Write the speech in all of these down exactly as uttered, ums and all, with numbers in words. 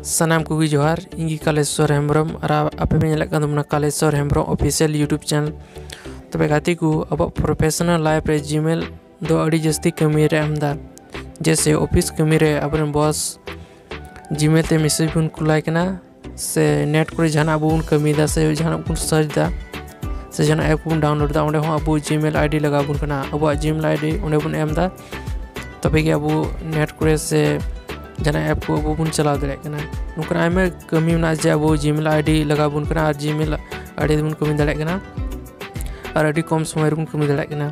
ᱥᱟᱱᱟᱢ ᱠᱚᱜᱮ ᱡᱚᱦᱟᱨ, ᱤᱧ ᱜᱮ ᱠᱟᱞᱮᱥᱣᱚᱨ ᱦᱮᱢᱵᱨᱚᱢ ᱟᱨ ᱟᱯᱮ ᱯᱮ ᱧᱮᱞᱮᱫ ᱠᱟᱱ ᱛᱟᱵᱚᱱᱟ ᱠᱟᱞᱮᱥᱣᱚᱨ ᱦᱮᱢᱵᱨᱚᱢ Official YouTube Channel᱾ ᱛᱚᱵᱮ ᱜᱟᱛᱮ ᱠᱚ, ᱟᱵᱚᱣᱟᱜ professional life ᱨᱮ Gmail ᱫᱚ ᱟᱹᱰᱤ ᱡᱟᱹᱥᱛᱤ ᱠᱟᱹᱢᱤ ᱨᱮ ᱮᱢ ᱮᱫᱟ᱾ ᱡᱮᱭᱥᱮ office ᱠᱟᱹᱢᱤ ᱨᱮ ᱟᱵᱚᱨᱮᱱ boss Gmail ᱛᱮ message ᱵᱚᱱ ᱠᱩᱞᱟᱭ ᱠᱟᱱᱟ, ᱥᱮ net ᱠᱚᱨᱮ ᱡᱟᱦᱟᱱᱟᱜ ᱟᱵᱚ ᱵᱚᱱ ᱠᱟᱹᱢᱤᱭᱮᱫᱟ, ᱥᱮ ᱡᱟᱦᱟᱱᱟᱜ ᱵᱚᱱ search ᱮᱫᱟ, ᱥᱮ ᱡᱟᱦᱟᱱᱟᱜ app ᱠᱚᱵᱚᱱ download ᱮᱫᱟ, ᱚᱸᱰᱮ ᱦᱚᱸ ᱟᱵᱚ Gmail ID ᱞᱟᱜᱟᱣ ᱵᱚᱱ ᱠᱟᱱᱟ᱾ ᱟᱵᱚᱣᱟᱜ Gmail ID ᱚᱸᱰᱮ ᱵᱚᱱ ᱮᱢ ᱮᱫᱟ, ᱛᱚᱵᱮ ᱜᱮ ᱟᱵᱚ net ᱠᱚᱨᱮ ᱥᱮ ᱡᱟᱦᱟᱱᱟᱜ app ᱠᱚ ᱟᱵᱚ ᱵᱚᱱ ᱪᱟᱞᱟᱣ ᱫᱟᱲᱮᱭᱟᱜ ᱠᱟᱱᱟ᱾ ᱱᱚᱝᱠᱟᱱ ᱟᱭᱢᱟ ᱠᱟᱹᱢᱤ ᱢᱮᱱᱟᱜᱼᱟ ᱡᱮ ᱟᱵᱚ Gmail ID ᱞᱟᱜᱟᱣ ᱵᱚᱱ ᱠᱟᱱᱟ ᱟᱨ Gmail ID ᱛᱮᱵᱚᱱ ᱠᱟᱹᱢᱤ ᱫᱟᱲᱮᱭᱟᱜ ᱠᱟᱱᱟ ᱟᱨ ᱟᱹᱰᱤ ᱠᱚᱢ ᱥᱚᱢᱚᱭ ᱨᱮᱵᱚᱱ ᱠᱟᱹᱢᱤ ᱫᱟᱲᱮᱭᱟᱜ ᱠᱟᱱᱟ,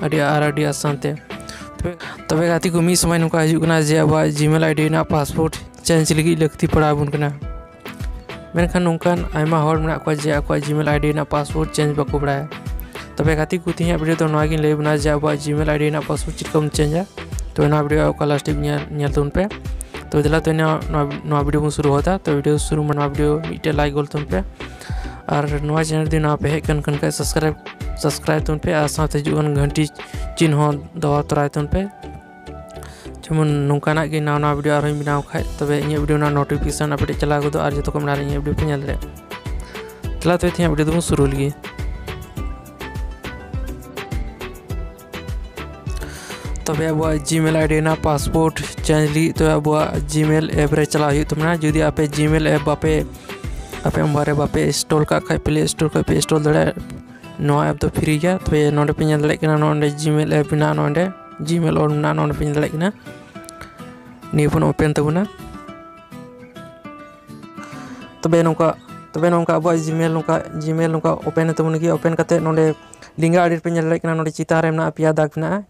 ᱟᱹᱰᱤ ᱟᱨ ᱟᱹᱰᱤ ᱟᱥᱟᱱ ᱛᱮ᱾ ᱛᱚᱵᱮ, ᱛᱚᱵᱮ ᱜᱟᱛᱮ ᱠᱚ, ᱢᱤᱫ ᱥᱚᱢᱚᱭ ᱱᱚᱝᱠᱟ ᱦᱤᱡᱩᱜ ᱠᱟᱱᱟ ᱡᱮ ᱟᱵᱚᱣᱟᱜ Gmail ID ᱨᱮᱱᱟᱜ password change ᱞᱟᱹᱜᱤᱫ ᱞᱟᱹᱠᱛᱤ ᱯᱟᱲᱟᱣ ᱟᱵᱚᱱ ᱠᱟᱱᱟ᱾ ᱢᱮᱱᱠᱷᱟᱱ ᱱᱚᱝᱠᱟᱱ ᱟᱭᱢᱟ ᱦᱚᱲ ᱢᱮᱱᱟᱜ ᱠᱚᱣᱟ ᱡᱮ ᱟᱠᱚᱣᱟᱜ Gmail ID ᱨᱮᱱᱟᱜ password change ᱵᱟᱠᱚ ᱵᱟᱲᱟᱭᱟ᱾ ᱛᱚᱵᱮ ᱜᱟᱛᱮ ᱠᱚ, ᱛᱮᱦᱮᱧᱟᱜ video ᱫᱚ ᱱᱚᱣᱟ ᱜᱤᱧ ᱞᱟᱹᱭ ᱵᱚᱱᱟ ᱡᱮ ᱟᱵᱚᱣᱟᱜ Gmail ID ᱨᱮᱱᱟᱜ password ᱪᱮᱫ ᱞᱮᱠᱟ ᱵᱚᱱ changeᱟ᱾ ᱛᱚᱵᱮ ᱱᱚᱣᱟ video ᱚᱠᱟ last ᱦᱟᱹᱵᱤᱡ ᱧᱮᱞ, ᱧᱮᱞ ᱛᱟᱵᱚᱱ ᱯᱮ᱾ ᱛᱚᱵᱮ ᱫᱮᱞᱟ ᱛᱚ ᱱᱚᱣᱟ, ᱱᱚᱣᱟ, ᱱᱚᱣᱟ video ᱵᱚᱱ ᱥᱩᱨᱩ ᱦᱚᱫᱟ᱾ ᱛᱚ video ᱥᱩᱨᱩ ᱢᱟ ᱱᱚᱣᱟ video ᱢᱤᱫᱴᱮᱡ like ᱜᱚᱞ ᱛᱟᱵᱚᱱ ᱯᱮ᱾ ᱟᱨ ᱱᱚᱣᱟ channel ᱡᱩᱫᱤ ᱱᱟᱣᱟ ᱯᱮ ᱦᱮᱡ ᱠᱟᱱ, ᱠᱟᱱ ᱠᱷᱟᱡ subscribe, subscribe ᱛᱟᱵᱚᱱ ᱯᱮ ᱟᱨ ᱥᱟᱶᱛᱮ ᱦᱤᱡᱩᱜ ᱠᱟᱱ ᱜᱷᱟᱱᱴᱤ ᱪᱤᱱ ᱦᱚᱸ ᱫᱟᱵᱟᱣ ᱛᱚᱨᱟᱭ ᱛᱟᱵᱚᱱ ᱯᱮ᱾ ᱡᱮᱢᱚᱱ ᱱᱚᱝᱠᱟᱱᱟᱜ ᱜᱮ ᱱᱟᱣᱟ ᱱᱟᱣᱟ video ᱟᱨᱦᱚᱸᱧ ᱵᱮᱱᱟᱣ ᱠᱷᱟᱡ, ᱛᱚᱵᱮ ᱤᱧᱟᱹᱜ video ᱨᱮᱱᱟᱜ notification ᱟᱯᱮ ᱴᱷᱮᱡ ᱪᱟᱞᱟᱣ ᱜᱚᱫᱚᱜᱼᱟ ᱟᱨ ᱡᱚᱛᱚ ᱠᱷᱚᱱ ᱢᱟᱲᱟᱝ ᱨᱮ ᱤᱧᱟᱹᱜ video ᱯᱮ ᱧᱮᱞ ᱫᱟᱲᱮᱭᱟᱜᱼᱟ᱾ ᱪᱟᱞᱟᱣ ᱛᱚᱵᱮ ᱛᱮᱦᱮᱧᱟᱜ video ᱫᱚᱵᱚᱱ ᱥᱩᱨᱩ ᱞᱮᱜᱮ᱾ ᱛᱚᱵᱮ ᱟᱵᱚᱣᱟᱜ Gmail ID ᱨᱮᱱᱟᱜ password change ᱞᱟᱹᱜᱤᱫ ᱛᱚᱵᱮ ᱟᱵᱚᱣᱟᱜ Gmail app ᱨᱮ ᱪᱟᱞᱟᱣ ᱦᱩᱭᱩᱜ ᱛᱟᱵᱚᱱᱟ᱾ ᱡᱩᱫᱤ ᱟᱯᱮ Gmail app ᱵᱟᱯᱮ, ᱟᱯᱮ ᱢᱳᱵᱟᱭᱤᱞ ᱨᱮ ᱵᱟᱯᱮ install ᱠᱟᱜ ᱠᱷᱟᱡ, Play Store ᱠᱷᱚᱡ ᱯᱮ install ᱫᱟᱲᱮᱭᱟᱜᱼᱟ᱾ ᱱᱚᱣᱟ app ᱫᱚ free ᱜᱮᱭᱟ᱾ ᱛᱚᱵᱮ ᱱᱚᱰᱮ ᱯᱮ ᱧᱮᱞ ᱫᱟᱲᱮᱭᱟᱜ ᱠᱟᱱᱟ, ᱱᱚᱰᱮ Gmail app ᱢᱮᱱᱟᱜᱼᱟ, ᱱᱚᱰᱮ Gmail ᱚᱞ ᱢᱮᱱᱟᱜᱼᱟ, ᱱᱚᱰᱮ ᱯᱮ ᱧᱮᱞ ᱫᱟᱲᱮᱭᱟᱜ ᱠᱟᱱᱟ᱾ ᱱᱤᱭᱟᱹ ᱵᱚᱱ open ᱛᱟᱵᱚᱱᱟ᱾ ᱛᱚᱵᱮ ᱱᱚᱝᱠᱟ, ᱛᱚᱵᱮ ᱱᱚᱝᱠᱟ ᱟᱵᱚᱣᱟᱜ Gmail ᱱᱚᱝᱠᱟ, Gmail ᱱᱚᱝᱠᱟ open ᱛᱟᱵᱚᱱ ᱞᱟᱹᱜᱤᱫ᱾ Open ᱠᱟᱛᱮ ᱱᱚᱰᱮ ᱞᱮᱸᱜᱟ ᱟᱲᱮ ᱨᱮᱯᱮ ᱧᱮᱞ ᱫᱟᱲᱮᱭᱟᱜ ᱠᱟᱱᱟ, ᱱᱚᱰᱮ ᱪᱮᱛᱟᱱ ᱨᱮ ᱢᱮᱱᱟᱜᱼᱟ ᱯᱮᱭᱟ ᱫᱟᱜᱽ ᱢᱮᱱᱟᱜᱼᱟ᱾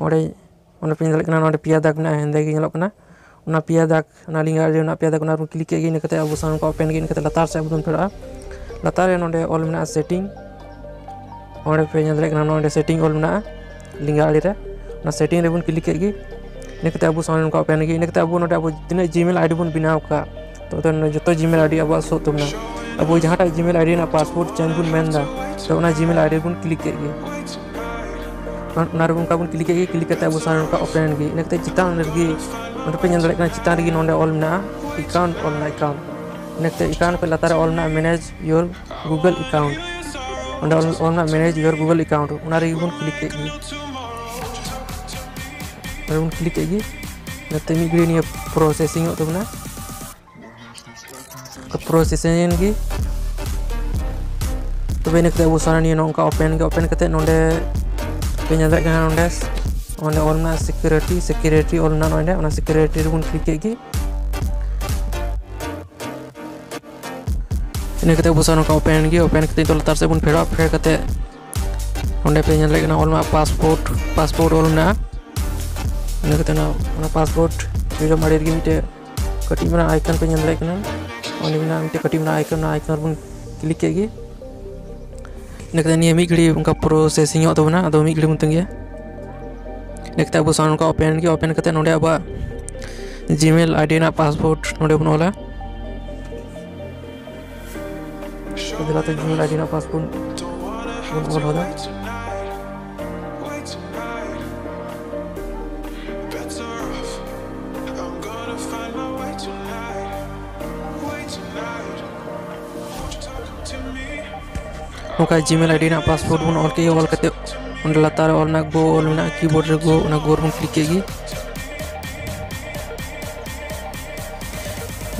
ᱚᱸᱰᱮ, ᱚᱸᱰᱮ ᱯᱮ ᱧᱮᱞ ᱫᱟᱲᱮᱭᱟᱜ ᱠᱟᱱᱟ, ᱱᱚᱰᱮ ᱯᱮᱭᱟ ᱫᱟᱜᱽ ᱢᱮᱱᱟᱜᱼᱟ, ᱦᱮᱸᱫᱮ ᱜᱮ ᱧᱮᱞᱚᱜ ᱠᱟᱱᱟ᱾ ᱚᱱᱟ ᱯᱮᱭᱟ ᱫᱟᱜᱽ, ᱚᱱᱟ ᱞᱮᱸᱜᱟ ᱟᱲᱮ ᱨᱮᱱᱟᱜ ᱯᱮᱭᱟ ᱫᱟᱜᱽ, ᱚᱱᱟ ᱨᱮᱵᱚᱱ click ᱠᱮᱫ ᱜᱮ᱾ ᱤᱱᱟᱹ ᱠᱟᱛᱮ ᱟᱵᱚ ᱥᱟᱱᱟᱢ ᱠᱚ open ᱜᱮ᱾ ᱤᱱᱟᱹ ᱠᱟᱛᱮ ᱞᱟᱛᱟᱨ ᱥᱮᱫ ᱟᱵᱚ ᱵᱚᱱ ᱯᱷᱮᱰᱚᱜᱼᱟ᱾ ᱞᱟᱛᱟᱨ ᱨᱮ ᱱᱚᱰᱮ ᱚᱞ ᱢᱮᱱᱟᱜᱼᱟ setting, ᱚᱸᱰᱮ ᱯᱮ ᱧᱮᱞ ᱫᱟᱲᱮᱭᱟᱜ ᱠᱟᱱᱟ, ᱱᱚᱰᱮ setting ᱚᱞ ᱢᱮᱱᱟᱜᱼᱟ ᱞᱮᱸᱜᱟ ᱟᱲᱮ ᱨᱮ᱾ ᱚᱱᱟ setting ᱨᱮᱵᱚᱱ click ᱠᱮᱫ ᱜᱮ᱾ ᱤᱱᱟᱹ ᱠᱟᱛᱮ ᱟᱵᱚ ᱥᱟᱢᱟᱝ ᱱᱚᱝᱠᱟ open ᱜᱮ᱾ ᱤᱱᱟᱹ ᱠᱟᱛᱮ ᱟᱵᱚ ᱱᱚᱰᱮ ᱟᱵᱚ ᱛᱤᱱᱟᱹᱜ Gmail ID ᱵᱚᱱ ᱵᱮᱱᱟᱣ ᱟᱠᱟᱫ, ᱛᱚ ᱚᱱᱟ ᱡᱚᱛᱚ Gmail ID ᱟᱵᱚᱣᱟᱜ ᱥᱳᱫ ᱛᱟᱵᱚᱱᱟ᱾ ᱟᱵᱚ ᱡᱟᱦᱟᱸᱴᱟᱜ Gmail ID ᱨᱮᱱᱟᱜ password change ᱵᱚᱱ ᱢᱮᱱᱫᱟ, ᱛᱚ ᱚᱱᱟ Gmail ID ᱵᱚᱱ click ᱠᱮᱫ ᱜᱮ᱾ ᱚᱱᱟ ᱨᱮ ᱚᱱᱠᱟ ᱵᱚᱱ click ᱠᱮᱫ ᱜᱮ᱾ Click ᱠᱟᱛᱮ ᱟᱵᱚ ᱥᱟᱢᱟᱝ ᱱᱚᱝᱠᱟ open ᱜᱮ᱾ ᱤᱱᱟᱹ ᱠᱟᱛᱮ ᱪᱮᱛᱟᱱ ᱨᱮᱜᱮ, ᱱᱚᱰᱮ ᱯᱮ ᱧᱮᱞ ᱫᱟᱲᱮᱭᱟᱜ ᱠᱟᱱᱟ, ᱪᱮᱛᱟᱱ ᱨᱮᱜᱮ ᱱᱚᱰᱮ ᱚᱞ ᱢᱮᱱᱟᱜᱼᱟ ᱮᱠᱟᱣᱩᱱᱴ ᱚᱞ ᱢᱮᱱᱟᱜᱼᱟ, ᱮᱠᱟᱣᱩᱱᱴ᱾ ᱤᱱᱟᱹ ᱠᱟᱛᱮ ᱮᱠᱟᱣᱩᱱᱴ ᱠᱷᱚᱱ ᱞᱟᱛᱟᱨ ᱨᱮ ᱚᱞ ᱢᱮᱱᱟᱜᱼᱟ ᱢᱮᱱᱮᱡᱽ ᱭᱳᱨ ᱜᱩᱜᱚᱞ ᱮᱠᱟᱣᱩᱱᱴ᱾ ᱚᱸᱰᱮ ᱚᱞ ᱚᱞ ᱢᱮᱱᱟᱜᱼᱟ ᱢᱮᱱᱮᱡᱽ ᱭᱳᱨ ᱜᱩᱜᱚᱞ ᱮᱠᱟᱣᱩᱱᱴ, ᱚᱱᱟ ᱨᱮᱜᱮ ᱵᱚᱱ ᱠᱞᱤᱠ ᱠᱮᱫ ᱜᱮ᱾ ᱚᱸᱰᱮ ᱵᱚᱱ ᱠᱞᱤᱠ ᱠᱮᱫ ᱜᱮ᱾ ᱤᱱᱟᱹ ᱛᱟᱭᱚᱢ ᱢᱤᱫ ᱜᱷᱟᱹᱲᱤᱡ ᱱᱤᱭᱟᱹ ᱯᱨᱚᱥᱮᱥᱤᱝ ᱚᱜ ᱛᱟᱵᱚᱱᱟ᱾ ᱯᱨᱚᱥᱮᱥᱤᱝ ᱮᱱ ᱜᱮ᱾ ᱛᱚᱵᱮ ᱤᱱᱟᱹ ᱠᱟᱛᱮ ᱟᱵᱚ ᱥᱟᱢᱟᱝ ᱨᱮ ᱱᱤᱭᱟᱹ ᱱᱚᱝᱠᱟ ᱳᱯᱮᱱ ᱜᱮ᱾ ᱳᱯᱮᱱ ᱠᱟᱛᱮ ᱱᱚᱰᱮ ᱯᱮ ᱧᱮᱞ ᱫᱟᱲᱮᱭᱟᱜ ᱠᱟᱱᱟ, ᱱᱚᱰᱮ, ᱚᱸᱰᱮ ᱚᱞ ᱢᱮᱱᱟᱜᱼᱟ ᱥᱤᱠᱩᱨᱤᱴᱤ, ᱥᱤᱠᱩᱨᱤᱴᱤ ᱚᱞ ᱢᱮᱱᱟᱜᱼᱟ ᱱᱚᱰᱮ, ᱚᱱᱟ ᱥᱤᱠᱩᱨᱤᱴᱤ ᱨᱮᱵᱚᱱ ᱠᱞᱤᱠ ᱠᱮᱫ ᱜᱮ᱾ ᱤᱱᱟᱹ ᱠᱟᱛᱮ ᱟᱵᱚ ᱥᱟᱢᱟᱝ ᱨᱮ ᱱᱚᱝᱠᱟ ᱳᱯᱮᱱ ᱮᱱ ᱜᱮ᱾ ᱳᱯᱮᱱ ᱠᱟᱛᱮ ᱱᱤᱛᱚᱜ ᱞᱟᱛᱟᱨ ᱥᱮᱫ ᱵᱚᱱ ᱯᱷᱮᱰᱚᱜᱼᱟ᱾ ᱯᱷᱮᱰ ᱠᱟᱛᱮ ᱱᱚᱰᱮ ᱯᱮ ᱧᱮᱞ ᱫᱟᱲᱮᱭᱟᱜ ᱠᱟᱱᱟ ᱚᱞ ᱢᱮᱱᱟᱜᱼᱟ ᱯᱟᱥᱯᱳᱨᱴ, ᱯᱟᱥᱯᱳᱨᱴ ᱚᱞ ᱢᱮᱱᱟᱜᱼᱟ᱾ ᱤᱱᱟᱹ ᱠᱟᱛᱮ ᱚᱱᱟ, ᱚᱱᱟ ᱯᱟᱥᱯᱳᱨᱴ ᱡᱚᱡᱚᱢ ᱟᱲᱮ ᱨᱮᱜᱮ ᱢᱤᱫᱴᱮᱡ ᱠᱟᱹᱴᱤᱡ ᱢᱮᱱᱟᱜᱼᱟ ᱟᱭᱠᱚᱱ ᱯᱮ ᱧᱮᱞ ᱫᱟᱲᱮᱭᱟᱜ ᱠᱟᱱᱟ, ᱚᱸᱰᱮ ᱢᱮᱱᱟᱜᱼᱟ ᱢᱤᱫᱴᱮᱡ ᱠᱟᱹᱴᱤᱡ ᱢᱮᱱᱟᱜᱼᱟ ᱟᱭᱠᱚᱱ, ᱚᱱᱟ ᱟᱭᱠᱚᱱ ᱨᱮᱵᱚᱱ ᱠᱞᱤᱠ ᱠᱮᱫ ᱜᱮ᱾ ᱤᱱᱟᱹ ᱠᱟᱛᱮ ᱱᱤᱭᱟᱹ ᱢᱤᱫ ᱜᱷᱟᱹᱲᱤ ᱚᱱᱠᱟ ᱯᱨᱚᱥᱮᱥᱤᱝ ᱚᱜ ᱛᱟᱵᱚᱱᱟ, ᱟᱫᱚ ᱢᱤᱫ ᱜᱷᱟᱹᱲᱤ ᱵᱚᱱ ᱛᱟᱺᱜᱤᱭᱟ᱾ ᱤᱱᱟᱹ ᱠᱟᱛᱮ ᱟᱵᱚ ᱥᱟᱢᱟᱝ ᱱᱚᱝᱠᱟ ᱳᱯᱮᱱ ᱜᱮ᱾ ᱳᱯᱮᱱ ᱠᱟᱛᱮ ᱱᱚᱰᱮ ᱟᱵᱚᱣᱟᱜ ᱡᱤᱢᱮᱞ ᱟᱭᱰᱤ ᱨᱮᱱᱟᱜ ᱯᱟᱥᱯᱳᱨᱴ ᱱᱚᱰᱮ ᱵᱚᱱ ᱚᱞᱟ᱾ ᱫᱮᱞᱟ ᱛᱚ ᱡᱤᱢᱮᱞ ᱟᱭᱰᱤ ᱨᱮᱱᱟᱜ ᱯᱟᱥᱯᱳᱨᱴ ᱵᱚᱱ ᱚᱞ ᱦᱚᱫᱟ᱾ ᱱᱚᱝᱠᱟ ᱡᱤᱢᱮᱞ ᱟᱭᱰᱤ ᱨᱮᱱᱟᱜ ᱯᱟᱥᱯᱳᱨᱴ ᱵᱚᱱ ᱚᱞ ᱠᱮᱫ ᱜᱮ᱾ ᱚᱞ ᱠᱟᱛᱮ ᱚᱸᱰᱮ ᱞᱟᱛᱟᱨ ᱨᱮ ᱚᱞ ᱢᱮᱱᱟᱜᱼᱟ ᱜᱳ, ᱚᱞ ᱢᱮᱱᱟᱜᱼᱟ ᱠᱤᱵᱳᱨᱰ ᱨᱮ ᱜᱳ, ᱚᱱᱟ ᱜᱳ ᱨᱮᱵᱚᱱ ᱠᱞᱤᱠ ᱠᱮᱫ ᱜᱮ᱾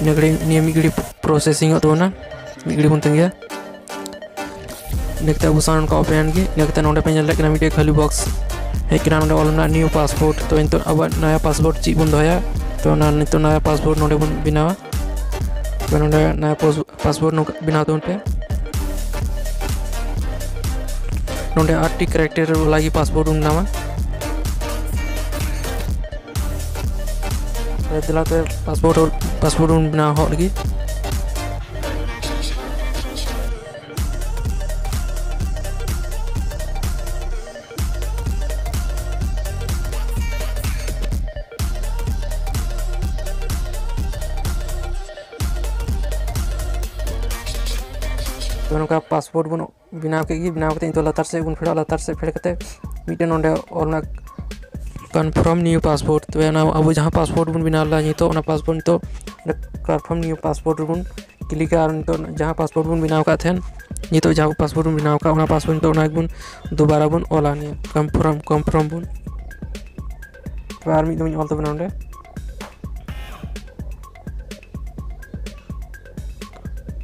ᱤᱱᱟᱹ ᱜᱷᱟᱹᱲᱤᱡ ᱱᱤᱭᱟᱹ ᱢᱤᱫ ᱜᱷᱟᱹᱲᱤᱡ ᱯᱨᱚᱥᱮᱥᱤᱝ ᱚᱜ ᱛᱟᱵᱚᱱᱟ, ᱢᱤᱫ ᱜᱷᱟᱹᱲᱤᱡ ᱵᱚᱱ ᱛᱟᱺᱜᱤᱭᱟ᱾ ᱤᱱᱟᱹ ᱠᱟᱛᱮ ᱟᱵᱚ ᱥᱟᱢᱟᱝ ᱱᱚᱝᱠᱟ ᱳᱯᱮᱱ ᱮᱱ ᱜᱮ᱾ ᱤᱱᱟᱹ ᱠᱟᱛᱮ ᱱᱚᱰᱮ ᱯᱮ ᱧᱮᱞ ᱫᱟᱲᱮᱭᱟᱜ ᱠᱟᱱᱟ ᱢᱤᱫᱴᱮᱡ ᱠᱷᱟᱹᱞᱤ ᱵᱚᱠᱥ ᱦᱮᱡ ᱠᱟᱱᱟ, ᱱᱚᱰᱮ ᱚᱞ ᱢᱮᱱᱟᱜᱼᱟ ᱱᱤᱭᱩ ᱯᱟᱥᱯᱳᱨᱴ᱾ ᱛᱚ ᱱᱤᱛᱚᱜ ᱟᱵᱚᱣᱟᱜ ᱱᱟᱭᱟ ᱯᱟᱥᱯᱳᱨᱴ ᱪᱮᱫ ᱵᱚᱱ ᱫᱚᱦᱚᱭᱟ, ᱛᱚ ᱚᱱᱟ ᱱᱤᱛᱚᱜ ᱱᱟᱭᱟ ᱯᱟᱥᱯᱳᱨᱴ ᱱᱚᱰᱮ ᱵᱚᱱ ᱵᱮᱱᱟᱣᱟ᱾ ᱛᱚ ᱱᱚᱰᱮ ᱱᱟᱭᱟ ᱯᱟᱥ-, ᱯᱟᱥᱯᱳᱨᱴ ᱱᱚᱝᱠᱟ ᱵᱮᱱᱟᱣ ᱛᱟᱵᱚᱱ ᱯᱮ᱾ ᱱᱚᱰᱮ ᱟᱴᱴᱤ ᱠᱮᱨᱮᱠᱴᱟᱨ ᱵᱟᱞᱟ ᱜᱮ ᱯᱟᱥᱯᱳᱨᱴ ᱵᱚᱱ ᱵᱮᱱᱟᱣᱟ᱾ ᱫᱮᱞᱟ ᱛᱚᱵᱮ ᱯᱟᱥᱯᱳᱨᱴ, ᱯᱟᱥᱯᱳᱨᱴ ᱵᱚᱱ ᱵᱮᱱᱟᱣ ᱦᱚᱫ ᱞᱮᱜᱮ᱾ ᱛᱚ ᱱᱚᱝᱠᱟ ᱯᱟᱥᱯᱳᱨᱴ ᱵᱚᱱ ᱵᱮᱱᱟᱣ ᱠᱮᱫ ᱜᱮ᱾ ᱵᱮᱱᱟᱣ ᱠᱟᱛᱮ ᱱᱤᱛᱚᱜ ᱞᱟᱛᱟᱨ ᱥᱮᱫ ᱵᱚᱱ ᱯᱷᱮᱰᱚᱜᱼᱟ᱾ ᱞᱟᱛᱟᱨ ᱥᱮᱫ ᱯᱷᱮᱰ ᱠᱟᱛᱮ ᱢᱤᱫᱴᱮᱱ ᱱᱚᱰᱮ ᱚᱞ ᱢᱮᱱᱟᱜᱼᱟ ᱠᱚᱱᱯᱷᱟᱨᱢ ᱱᱤᱭᱩ ᱯᱟᱥᱯᱳᱨᱴ᱾ ᱛᱚᱵᱮ ᱚᱱᱟ ᱟᱵᱚ ᱡᱟᱦᱟᱸ ᱯᱟᱥᱯᱳᱨᱴ ᱵᱚᱱ ᱵᱮᱱᱟᱣ ᱞᱮᱫᱟ ᱱᱤᱛᱚᱜ, ᱚᱱᱟ ᱯᱟᱥᱯᱳᱨᱴ ᱱᱤᱛᱚᱜ ᱠᱚᱱᱯᱷᱟᱨᱢ ᱱᱤᱭᱩ ᱯᱟᱥᱣᱟᱨᱰ ᱨᱮᱵᱚᱱ ᱠᱞᱤᱠᱟ ᱟᱨ ᱱᱤᱛᱚᱜ ᱡᱟᱦᱟᱸ ᱯᱟᱥᱣᱟᱨᱰ ᱵᱚᱱ ᱵᱮᱱᱟᱣ ᱟᱠᱟᱫ ᱛᱟᱦᱮᱱ, ᱱᱤᱛᱚᱜ ᱡᱟᱦᱟᱸ ᱯᱟᱥᱣᱟᱨᱰ ᱵᱚᱱ ᱵᱮᱱᱟᱣ ᱟᱠᱟᱫ, ᱚᱱᱟ ᱯᱟᱥᱣᱟᱨᱰ ᱱᱤᱛᱚᱜ ᱚᱱᱟ ᱜᱮᱵᱚᱱ ᱫᱩᱵᱟᱨᱟ ᱵᱚᱱ ᱚᱞᱟ, ᱱᱤᱭᱟᱹ ᱠᱚᱱᱯᱷᱟᱨᱢ, ᱠᱚᱱᱯᱷᱟᱨᱢ ᱵᱚᱱ᱾ ᱛᱚᱵᱮ ᱟᱨ ᱢᱤᱫ ᱫᱚᱢ ᱤᱧ ᱚᱞ ᱛᱟᱵᱚᱱᱟ ᱱᱚᱰᱮ᱾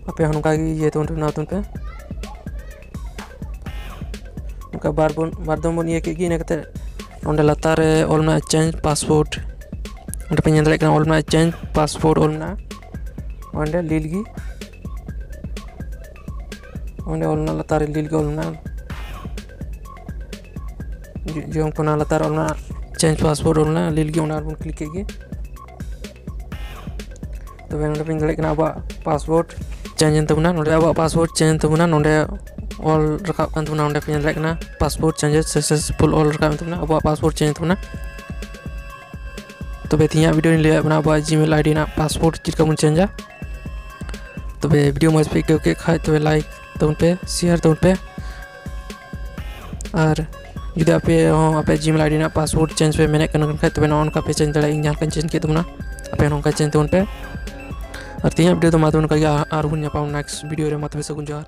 ᱟᱯᱮ ᱦᱚᱸ ᱱᱚᱝᱠᱟ ᱜᱮ ᱤᱭᱟᱹ ᱛᱟᱵᱚᱱ ᱯᱮ, ᱵᱮᱱᱟᱣ ᱛᱟᱵᱚᱱ ᱯᱮ᱾ ᱱᱚᱝᱠᱟ ᱵᱟᱨ ᱵᱚᱱ, ᱵᱟᱨ ᱫᱚᱢ ᱵᱚᱱ ᱤᱭᱟᱹ ᱠᱮᱫ ᱜᱮ, ᱤᱱᱟᱹ ᱠᱟᱛᱮ ᱚᱸᱰᱮ ᱞᱟᱛᱟᱨ ᱨᱮ ᱚᱞ ᱢᱮᱱᱟᱜᱼᱟ change password᱾ ᱚᱸᱰᱮ ᱯᱮ ᱧᱮᱞ ᱫᱟᱲᱮᱭᱟᱜ ᱠᱟᱱᱟ, ᱚᱞ ᱢᱮᱱᱟᱜᱼᱟ change password ᱚᱞ ᱢᱮᱱᱟᱜᱼᱟ᱾ ᱚᱸᱰᱮ ᱞᱤᱞ ᱜᱮ, ᱚᱸᱰᱮ ᱚᱞ ᱢᱮᱱᱟᱜᱼᱟ, ᱞᱟᱛᱟᱨ ᱨᱮ ᱞᱤᱞ ᱜᱮ ᱚᱞ ᱢᱮᱱᱟᱜᱼᱟ᱾ ᱡᱚ-, ᱡᱚᱢ ᱠᱷᱚᱱᱟᱜ ᱞᱟᱛᱟᱨ ᱚᱞ ᱢᱮᱱᱟᱜᱼᱟ change password ᱚᱞ ᱢᱮᱱᱟᱜᱼᱟ, ᱞᱤᱞ ᱜᱮ, ᱚᱱᱟ ᱨᱮᱵᱚᱱ ᱠᱞᱤᱠ ᱠᱮᱫ ᱜᱮ᱾ ᱛᱚᱵᱮ ᱱᱚᱰᱮ ᱵᱚᱱ ᱧᱮᱞ ᱫᱟᱲᱮᱭᱟᱜ ᱠᱟᱱᱟ ᱟᱵᱚᱣᱟᱜ ᱯᱟᱥᱣᱟᱨᱰ ᱪᱮᱧᱡᱽ ᱮᱱ ᱛᱟᱵᱚᱱᱟ᱾ ᱱᱚᱰᱮ ᱟᱵᱚᱣᱟᱜ ᱯᱟᱥᱣᱟᱨᱰ ᱪᱮᱧᱡᱽ ᱮᱱ ᱛᱟᱵᱚᱱᱟ᱾ ᱱᱚᱰᱮ ᱚᱞ ᱨᱟᱠᱟᱵ ᱠᱟᱱ ᱛᱟᱵᱚᱱᱟ, ᱚᱸᱰᱮ ᱯᱮ ᱧᱮᱞ ᱫᱟᱲᱮᱭᱟᱜ ᱠᱟᱱᱟ ᱯᱟᱥᱣᱟᱨᱰ ᱪᱮᱧᱡᱮᱥ ᱥᱟᱠᱥᱮᱥᱯᱷᱩᱞ ᱚᱞ ᱨᱟᱠᱟᱵ ᱮᱱ ᱛᱟᱵᱚᱱᱟ, ᱟᱵᱚᱣᱟᱜ ᱯᱟᱥᱣᱟᱨᱰ ᱪᱮᱧᱡᱽ ᱮᱱ ᱛᱟᱵᱚᱱᱟ᱾ ᱛᱚᱵᱮ ᱛᱮᱦᱮᱧᱟᱜ ᱵᱷᱤᱰᱤᱭᱳ ᱨᱤᱧ ᱞᱟᱹᱭᱟᱫ ᱵᱚᱱᱟ ᱟᱵᱚᱣᱟᱜ ᱡᱤᱢᱮᱞ ᱟᱭᱰᱤ ᱨᱮᱱᱟᱜ ᱯᱟᱥᱣᱟᱨᱰ ᱪᱮᱫ ᱞᱮᱠᱟ ᱵᱚᱱ ᱪᱮᱧᱡᱟ᱾ ᱛᱚᱵᱮ ᱵᱷᱤᱰᱤᱭᱳ ᱢᱚᱡᱽ ᱯᱮ ᱟᱹᱭᱠᱟᱹᱣ ᱠᱮᱫ ᱠᱷᱟᱡ ᱛᱚᱵᱮ ᱞᱟᱭᱤᱠ ᱛᱟᱵᱚᱱ ᱯᱮ, ᱥᱮᱭᱟᱨ ᱛᱟᱵᱚᱱ ᱯᱮ᱾ ᱟᱨ ᱡᱩᱫᱤ ᱟᱯᱮ ᱦᱚᱸ ᱟᱯᱮ ᱡᱤᱢᱮᱞ ᱟᱭᱰᱤ ᱨᱮᱱᱟᱜ ᱯᱟᱥᱣᱟᱨᱰ ᱪᱮᱧᱡᱽ ᱯᱮ ᱢᱮᱱᱮᱫ ᱠᱟᱱ ᱠᱷᱟᱡ, ᱛᱚᱵᱮ ᱱᱚᱜᱼᱚ ᱱᱚᱝᱠᱟ ᱯᱮ ᱪᱮᱧᱡᱽ ᱫᱟᱲᱮᱭᱟᱜᱼᱟ, ᱤᱧ ᱡᱟᱦᱟᱸ ᱞᱮᱠᱟᱧ ᱪᱮᱧᱡᱽ ᱠᱮᱫ ᱛᱟᱵᱚᱱᱟ, ᱟᱯᱮ ᱦᱚᱸ ᱱᱚᱝᱠᱟ ᱪᱮᱧᱡᱽ ᱛᱟᱵᱚᱱ ᱯᱮ᱾ ᱟᱨ ᱛᱮᱦᱮᱧᱟᱜ ᱵᱷᱤᱰᱤᱭᱳ ᱫᱚ ᱢᱟ ᱛᱚᱵᱮ ᱱᱚᱝᱠᱟ ᱜᱮ, ᱟᱨ ᱟᱨᱦᱚᱸ ᱵᱚᱱ ᱧᱟᱯᱟᱢᱟ ᱱᱮᱠᱥᱴ ᱵᱷᱤᱰᱤᱭᱳ ᱨᱮ᱾ ᱢᱟ ᱛᱚᱵᱮ ᱥᱟᱹᱜᱩᱱ ᱡᱚᱦᱟᱨ᱾